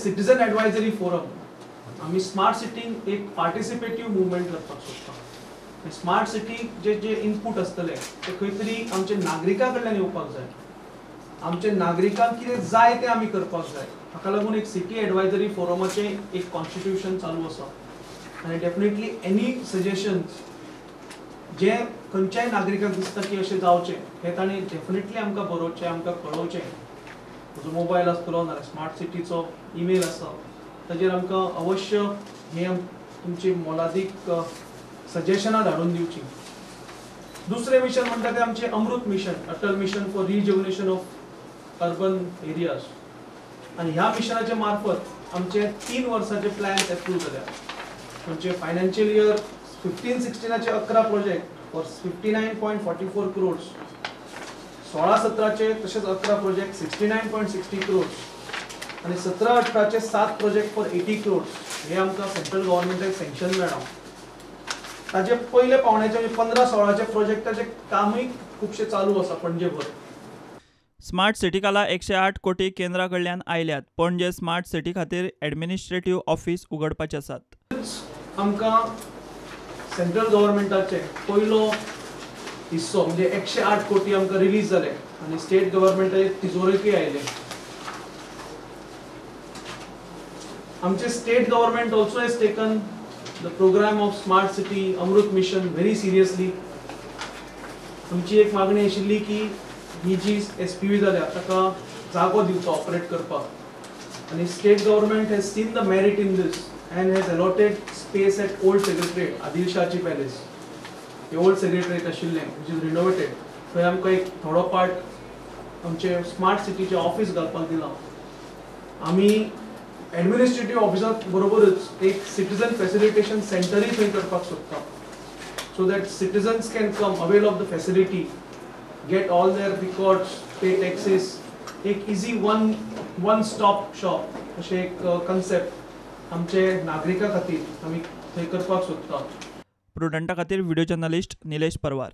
Citizen advisory forum. आमी smart सिटींक एक पार्टिसिपेटीव movement करपाक सोदता. स्मार्ट सिटीक जे जे इनपूट आसतले ते खंय तरी आमचे नागरिकां कडल्यान येवपाक जाय. आमचे नागरिकांक कितें जाय तें आमी करपाक जाय. हाका लागून एक सिटी एडवायजरी फोरमाचें एक कॉन्स्टिट्युशन चालू आसा आनी डेफिनेटली एनी सजेशन्स जे खंयच्याय नागरिकांक दिसता की अशें जावचें हें तांणी डेफिनेटली आमकां बरोवचें, आमकां कळोवचें. म्हजो मोबायल आसतलो नाल्यार स्मार्ट सिटीचो ईमेल आसा ताजेर आमकां अवश्य हे तुमची मोलादीक सजेशनां धाडून दिवची. दुसरें मिशन म्हणटा तें आमचें Amrut mission, Atal mission for rejuvenation of urban areas. आनी ह्या मिशनाच्या मार्फत आमचे 3 वर्साचे प्लॅन्स एप्रूव जाल्या. म्हणजे financial year 15-16 11 project for 59.44 crores, 16-17 तशेंच 11 प्रोजेक्ट 69.60 क्रोड्स आनी 17-18 7 प्रोजेक्ट फॉर 80 क्रोड्स हे आमकां सेंट्रल गव्हर्मेंटाक सँक्शन मेळ्ळां. ताजे पयले पावण्याचे म्हणजे 15-16 प्रोजेक्टाचे कामूय खुबशे चालू आसा पणजेभर. स्मार्ट सिटी खाला 108 कोटी केंद्रा कडल्यान आयल्यात. पणजे स्मार्ट सिटी खातीर एडमिनिस्ट्रेटिव्ह ऑफिस उगडपाचे आसात. आमकां सेंट्रल गव्हर्मेंटाचे पयलो हिस्सो म्हणजे 108 कोटी आमकां रिलीज जाले आनी स्टेट गव्हर्मेंटाचे तिजोरेकूय आयले. आमचे state government also has taken the programme of smart city Amrut mission very seriously. आमची एक मागणी आशिल्ली की ही जी SPV जाल्या ताका जागो दिवचो ऑपरेट करपाक आनी state government has seen the merit in this and has allotted space at old secretariat, Adilshahi palace. हे ओल्ड सेक्रेटरीएट आशिल्लें which is renovated, थंय आमकां एक थोडो पार्ट आमचे स्मार्ट सिटीचें ऑफिस घालपाक दिलां. आमी एडमिनिस्ट्रेटीव ऑफिसा बरोबरच एक सिटीजन फॅसिलिटेशन सेंटरूय थंय करपाक सोदता, so that citizens can come avail of the facility, get all their records, pay taxes. एक इजी वन स्टॉप शॉप अशें एक कन्सेप्ट आमचे नागरिकां खातीर आमी थंय करपाक सोदता. प्रुडंटा खातीर व्हिडिओ जर्नलिस्ट निलेश परवार.